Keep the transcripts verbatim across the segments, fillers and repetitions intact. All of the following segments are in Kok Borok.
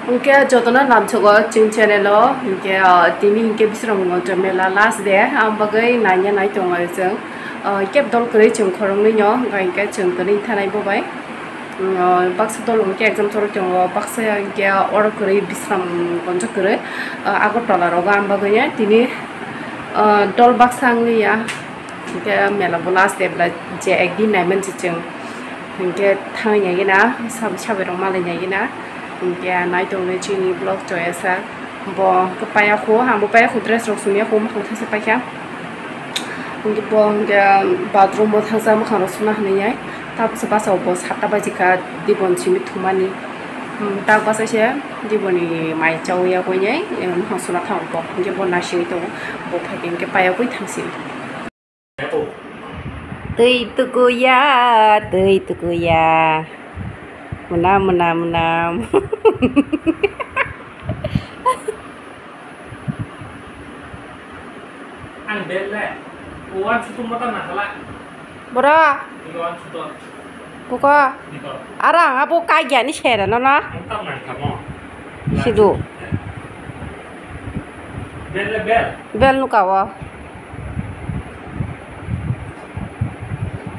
Hwnkhe jotono lamsogo chwng channel o, hwnkhe, ah, tini hwnkhe Bisramganj mela last day, ang bagwi naina nai tongo chwng. Ah, keb dol kwrwi chwng khoroknwi no, hwnkhe chwng tini thanai bo bai. Mm, ah, baksa dol hwnkhe exam chorwi tongo, baksa hwnkhe oro kwrwi Bisramganj kwrwi, ah, Agartala rogo ang bagwi tini, ah, dol baksa wngya. Hwnkhe mela bo last day bwla je ekdin naiman se chwng. Hwnkhe thangwi naigwna, sab-, sabai rok malai naigwna. Hwnkhe nai tongwi chini vlog choyasa. Bo hwnkhe paiya kho, ang bo paiya kho, dress rok sumya kho, mwkhang thangsa paikha. Hwnkhe bo hwnkhe bathroom o thangsa mwkhang rok suna hinwi yai. Tabuksa basa o bo satta baji kha, dibon simi thumani. Hmm, tak basa se diboni mai chawi ya koi yai, eh, mwkhang suna thango bo. Hwnkhe bo naisingwi tongo, bo phaikhe hwnkhe paiya koi thangsi. Twi tukuya, twi tukuya. Mwnam, mwnam, mwnam. Ang bel le. Uan sutung mata nakala. Bora. Ini uan sutung. Kuko. Ini kok. Arang abo kagya ni sera no na. Ang tam nang kamo. Sidu. Bel le bel. Bel nuka o.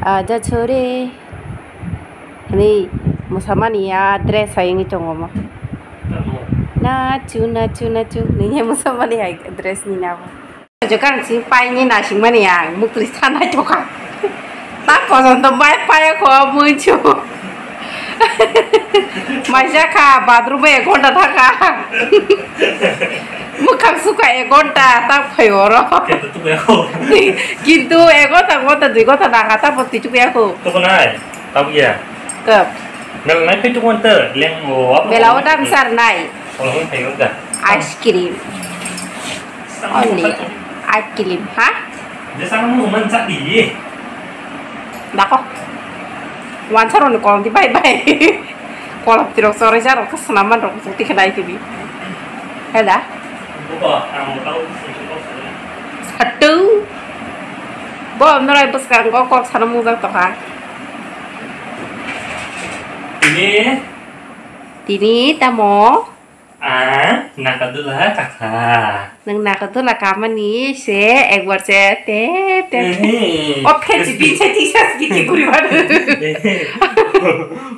Aja chore. Hwnwi mwsamani a dress hai wngwi tongo omo. Nachu, nachu, nachu hwnwi mwsamani hai dress ni nabo. Jokang si paini nasingmani ang muktwi sanai tokha. Ta kojon to bai paio kho muichu. Maisa kha bathroom ek ghonta thaka. Mukhang sukha ek ghonta ta phai oro. Kintu ek ghonta, ghonta dui ghonta nangkha ta poti chukya kho. Toko nai, tabuk ya. Kep. Mela nai phi tukun te leng o apa? Mela o dam sar nai. Kalau pun phi udah. Ice cream. Only ice cream, ha? Dia sana mau main sak di. Dako. Wansar on kol di bye bye. Kol tirok sore jar kos naman rok ti khlai tibi. Heda. Buka, ang tahu. Satu. Bo norai bwskang go kok sana mujak tokha. Ini. Tini tamo. Ah, nakadula kaka. Nang nakadula kamani se ekbar se te te. Ehe. O phechi biche tisa siki kuri wan. Ehe.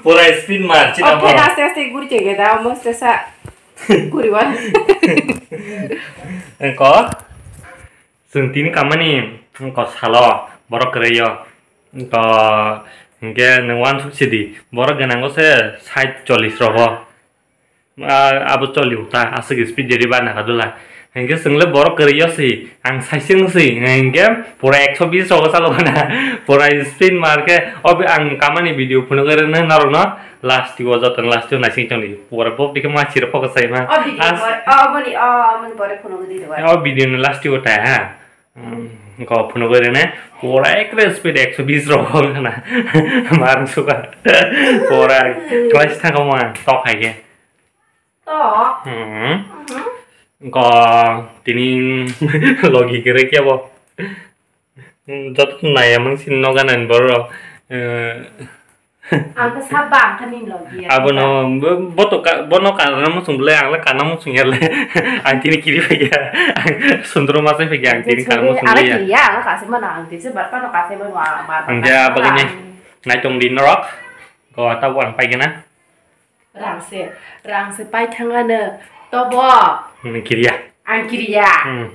Pura spin mar china. O phe aste aste guri chege da mo se sa guri wan. Engko. Chwng tini kamani engko salo borok kwrwi o. Engko hingke nwng wansuk sidi borok gwnango se sait chollish rogo. Ah, abo choli uta, aswk speed diri ba naka dula. Hingke chwng le borok kwrwi yo si, ang saising si, hingke pura ekso bis rogo chalo na, pura speed mar khe, obe ang kamani video phunuk rwna norok no, last o joto last o naising choli, pura bok dikhe ma chiro focus sai ma. O video As- bor-, o, oboni, o, oboni pore phunuk di do. O video no last o ta ha. Hmm, ko phunuk rwna, pura ekre speed ekso bis rogo na, mar suka, pura class thang ma, tok hai khe. To. Hmm. Mhm. Ko tini logi kere kya bo. Hmm, jot naya mang sin noga nan boro. Eh. Ang khe sab ba ang khe nini logi ya. Abo no bo, bo to ka, bo no kana mo sung le ang le kana mo sung ya le. Ang tini kiri phe ya. Ang sundro ma se phe ya ang tini kana mo sung le ya. Ang kiri ya, ang kasi mana ang tini se bar pa no kasi mana mar. Ang ja bagini nai tong di norok. Ko ta bo ang pai gana. Rangse, rangse pai thangano tobo. Nini kiriya. Ang kiriya. Hmm.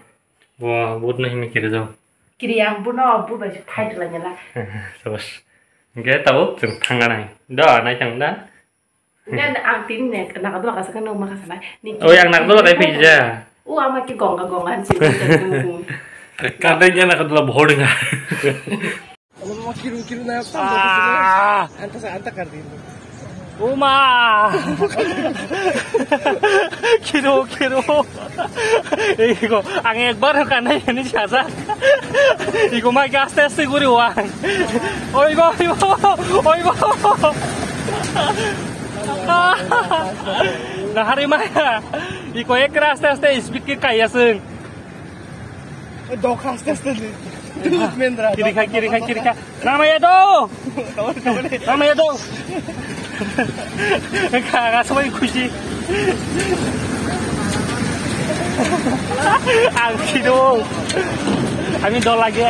Bo, bo no himi kiri do. Kiriya ang bono, bo bai phai dwlai nala. Sabas. Hingke tabuk chwng thangna nai. Do, nai thang da. Ngan ang tini ne, nakadula kasa kano ma kasa nai. Ni Oh, yang nakadula kai pija. O ama ki gonga gonga si. Kadai nya nakadula bohor nga. Kiru, kiru na, Ah. Anta sa, anta kar din. Uma! Kiru, kiru. Iko, ang ekbar ka nai ani chaja. Iko mai aste aste guri wang. Oi bo, oi bo, oi bo. Nahari mai. Iko ekra aste aste speed ke kaya sing. Dok aste aste. Mendra. Kiri kha, kiri kha, kiri kha. Namaya do. Namaya do. Kha, kha, সবাই খুশি। Ang khido. Ami dol lage.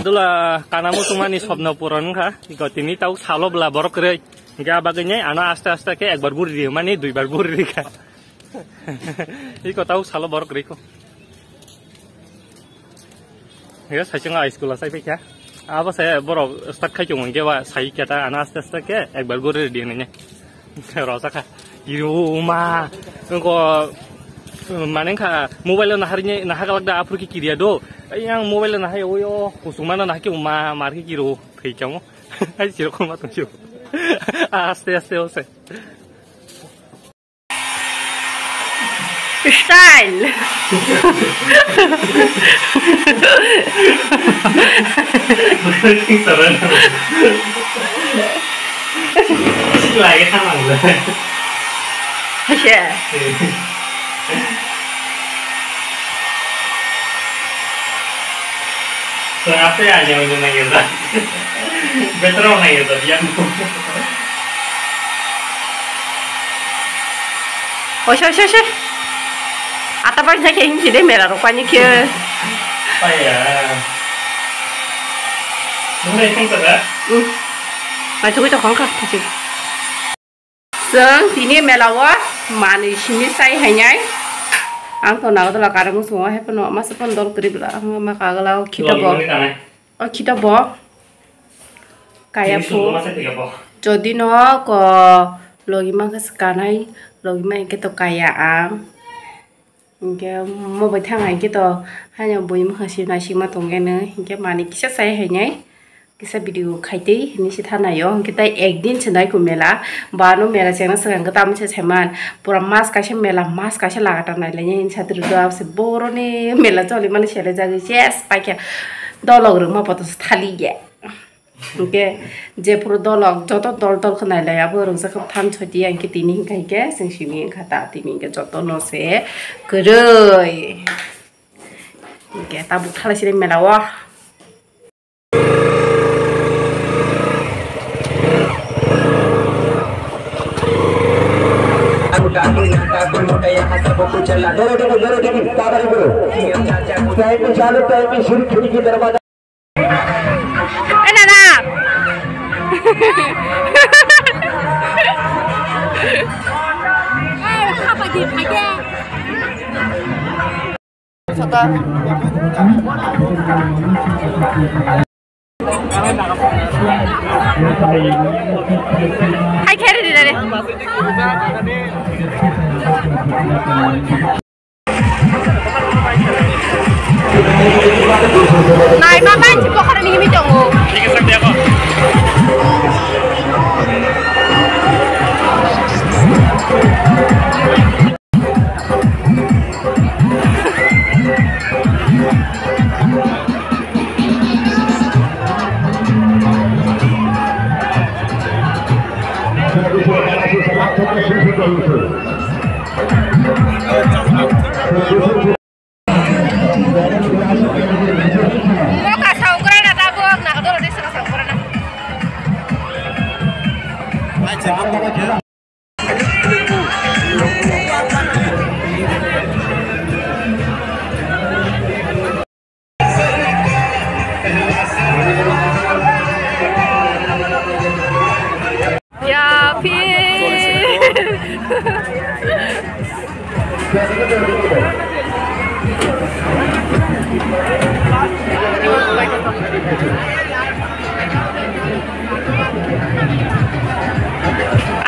Dula kanamo tumani sobno puron kha. Iko tini tau salo bla borok kwrwi. Ga bagwi nai ano aste aste khe ekbar guri ri mani duibar guri ri kha. Iko tau salo borok kwrwi ko. He, saichung a school a sai paikha. Abo se borok start khai chungo, hingke ba sai keta ano aste aste ke ekbar gori di nene. Rosa kha. Kiro ma. Ko mane kha mobile na hari ne na hagalak da apur ki kiriya do. Yang mobile na hai oyo kusuma na ki ma mar ki kiro thei chamo. Ai siro ko ma tum siro. Aste aste ose. Style. Lagi sama. Asya. Sengate aja udah nanya dah. Betul nanya dah dia. Oy, oy, oy, oy. Ata pai jake hinsi de mera rok pani khe. Aya. Nung naising tada? Hmm. Mai thugui tong khang kha, thasi. Chwng tini mela o manwi simi chai hainai. Ang to nago dola karang musungo hai phano masa phano dol kwrwi bwla ang ma kagala o khita bo. O khita bo. Kaya phu. Jodi no ko logi ma khe kanai, logi ma hingke to kaya ang. Hingke mo bai thang hai khe to haino bui mokha si naisingma tongkhe no, hingke manwi kisa chai hainai, kisa video khaitwi hinwi se thanaio, hingke tai ekdin se nai ko mela, bo ano mela chengna swkang khe tamo se saiman, pura mas kaisa mela, mas kaisa lagatar nailainai hinwi satiro do, abo se boroni mela cholimani selai jagwi ses paikha, dolok rwngma poto se thaliya. Hingke jephuru dolok joto dol dol khe nailai abo rwngjak khe thamsoi tiya hingke tini hingka hingke chwng simi wngkha ta tini hingke jotono se kwrwi hingke tabuk thalai sini mela o. Time चालू, time शुरू, खिड़की दरवाजा। Eh, nana. Eh, apa di pakai? Hai, kiri di tadi. Nai ma bai si bokhorok ni himi tongo. Noka saukra na tabuk, na kadoro desa saukra na. Ya, Pi.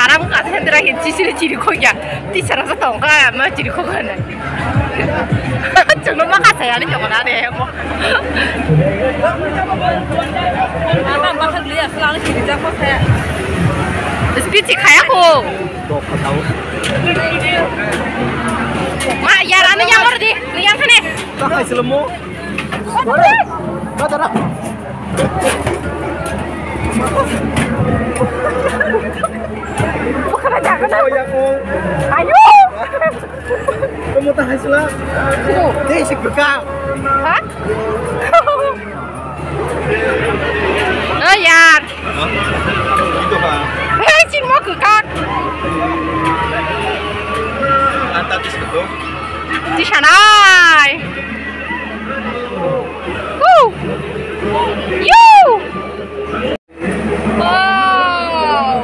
Aram kasa tera hin chisiri chiri khoya. Tisara sa tongka, ma chiri khoka na. Chungno ma kasa ya ni chokona de mo. Ama bakal liya, selang chiri jako saya. Speech khaya ko. Ma, yar, ano yang or di, yang kene. Takai selemo. Ayo. Kamu tak hasil lah. Dia isi buka. Hah? Oh, yar. Hei, chingmo kwkak. Tisanai. Woo! Yoo! Wow!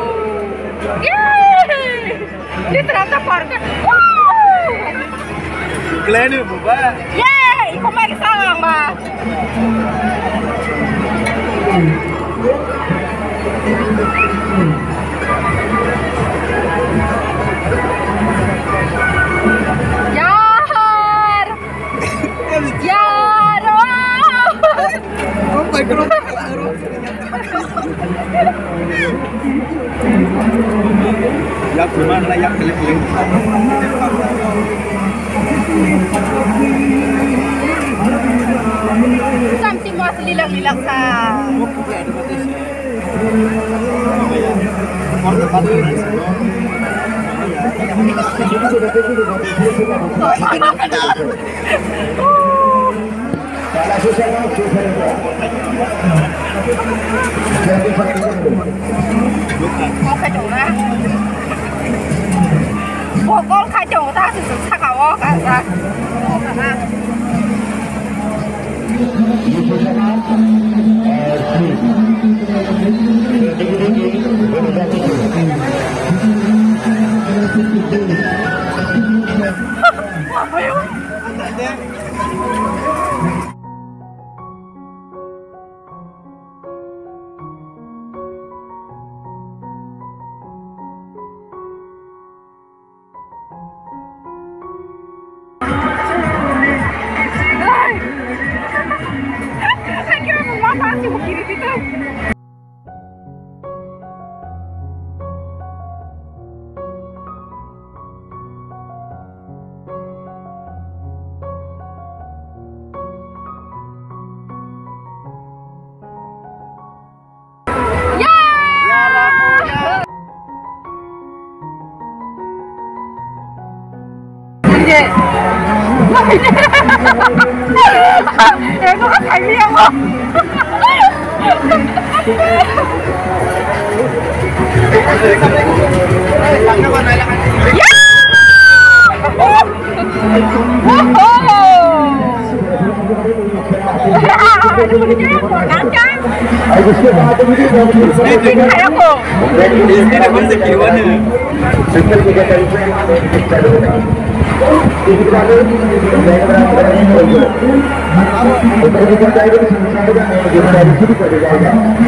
Yay! This is the park. Woo! Plan buba. Yay! Iko mari salang ba. Yar! Yar! Oh my God. Yak lima na yak kele kele. Samsi mas lilak lilak sa. Bokol khai tongo ta, aswk swk saka o kasa.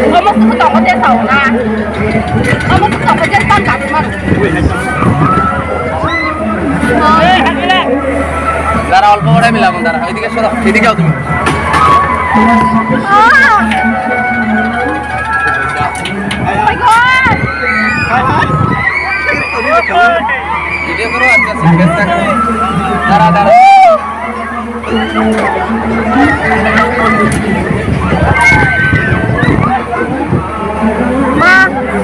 Omo suku tongo je sauna. Omo suku tongo je pan kapu mano. Dara, olpo ore mila mon dara. Edige soro, edige ao tumi. Ah! Oh my God! Video koro, accha, se best thakbo. Dara, dara. Ma,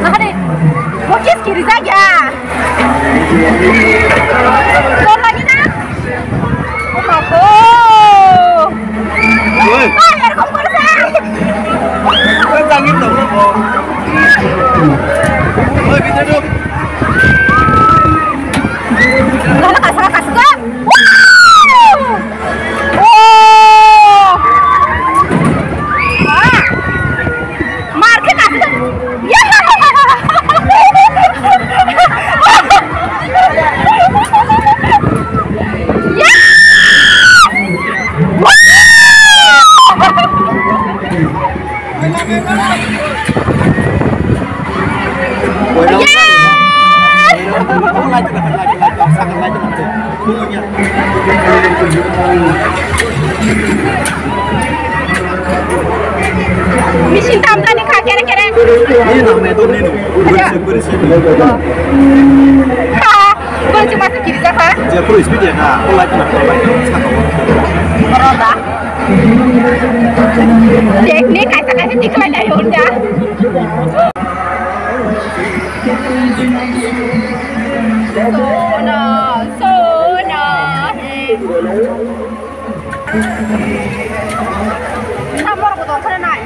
ma kani, mo kiss kiri ja kya? Dor lagi na? Oh, ma ko. Oi. Ay, erokom kore sa. Oi, jangir to, bro. Oi, bidre dong. Dala kasa, kasa. Wow! Oh! Ah! Mar khe kasih. Ya! Ya! Machine tam tani kha kere kere. Ini namanya tuh nih, nih. Aja. Bersih, bersih. Ha, bol cuma sekiri saja. Dia perlu speed ya, nah, aku lagi nak, aku lagi nak. Roda. Teknik kaisa kaisa tiklai lai udah. Sona, sona, hey. Samor ko dong khana nai.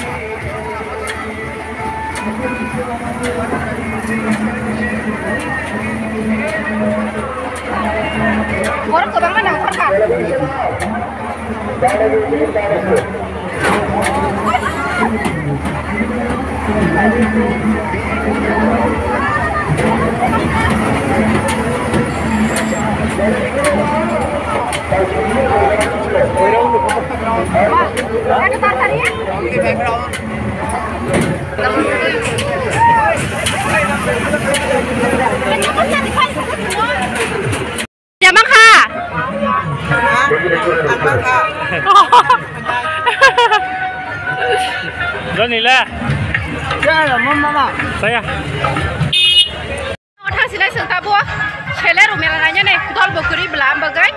Borok kwbangma nangkukha. Jamang kha. Joni le. Saya. Thang sinai sung tabo. Sele ro mela nanya ne dol bokuri bela bagai.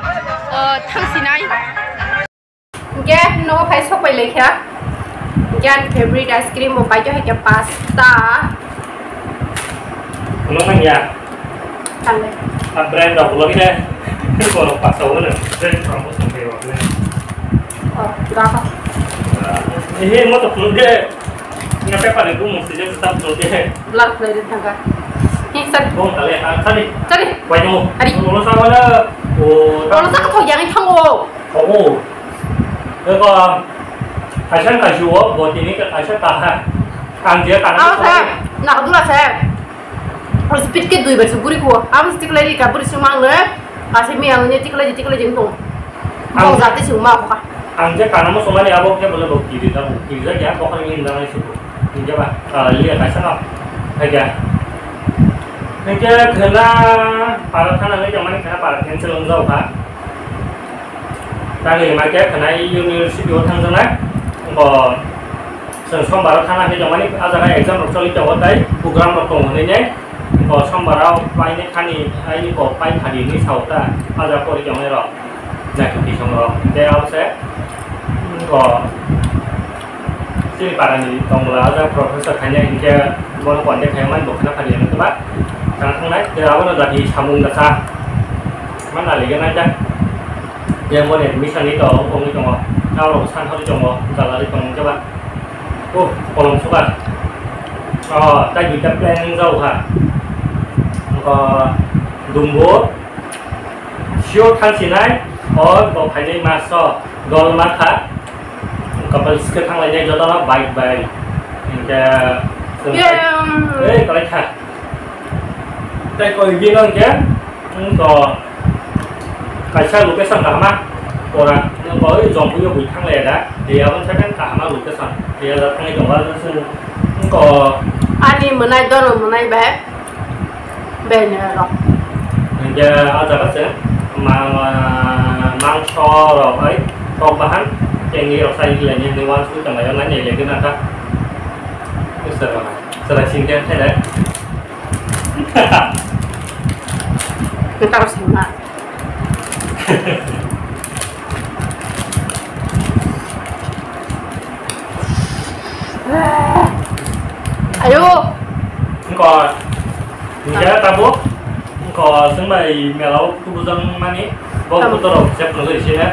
Thang sinai. Hingke nogo phai sokpai laikha. Hingke ani favorite ice cream bo paikha, hingke pasta. Ano nangya? Tangde. A brand of lo khe. Borok pasta o le. Brand from Boston phaio le. Oh, gaka. Ehe, mo to phunuk de. Nga paper ni bumung sijak ta phunuk de. Blood play de thangka. Hi, sir. Bong kale, ah, sari. Sari. Wai no. Hari. Ono sa wala. O. Ono sa ko yang thango. Oh. Eko, kaisa kaisa o, bo tini kaisa kaha. Ang je kana. Ang sa, na dula sa. Ang speed ke dui bar se guri ko. Ang stick lai ka buri sumang ne. Kasi mi ang ne tik lai tik lai jing tong. Ang jate suma ko ka. Ang je kana mo sumani abo ke bole bo kiri da, kiri da ya ko kan yin da nai su. Hingke ba, ah, liya kaisa no. Hingke. Hingke khela para thana le jamani khela para cancel wng jao kha. Tangwi hima khe khela university o thang janai. Bo chwng sombar o thana khe jamani a jaga exam rok choli tongo tai program rok tongo hinwi ne. Bo sombar o paine khani aini bo pai phadi hinwi sao ta a jaga pori tongnai rok. Naithoki songo tei abo se, bo, chini parani tongla, o jaga professor khainai hinkhe bono contact khaimani bo khna phadi hinwi ba, tang thangnai, tei abono jati samung jasa, ma naligenai ta, tei boni admission ni to wngwi tongo, ta rok santhali tongo, jalari tongo hinkhe ba, oh, kolom sugar, oh, tai duita plan wngjago kha, oh, dumbo, Sio thang sinai, o bo phainai maso dol ma kha, couple swkhe thang lainai jotono bike bai. Hinkhe chwng Em. Ei, kalai kha. Tei koi bino hinkhe, wng to kaisa location kahama, pora, wng bo oi jompuio bui thang lai da, tei aboni second kahama location, tei ada thangwi tongo, ano chwng wng to Ani mwnai, dono mwnai bai. Bene rok. Hinkhe ah jaga se ma-, mangso rok hai kok bahan tengwi rok sai lai ni hinwi uansuk tong lai nai ni legi na kha. Sera sing khe thai dai. Taro sengma. Ayo. Engko. Nijara tabo. Engko sengbai melao kubujang mani. Bo kutorok sep nungui sini.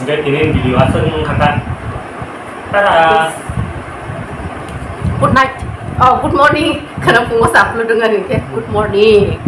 Enggak, ini video asal nung kata. Tada. Good night. Oh, good morning. Karena pungo saplo dengan ini. Good morning.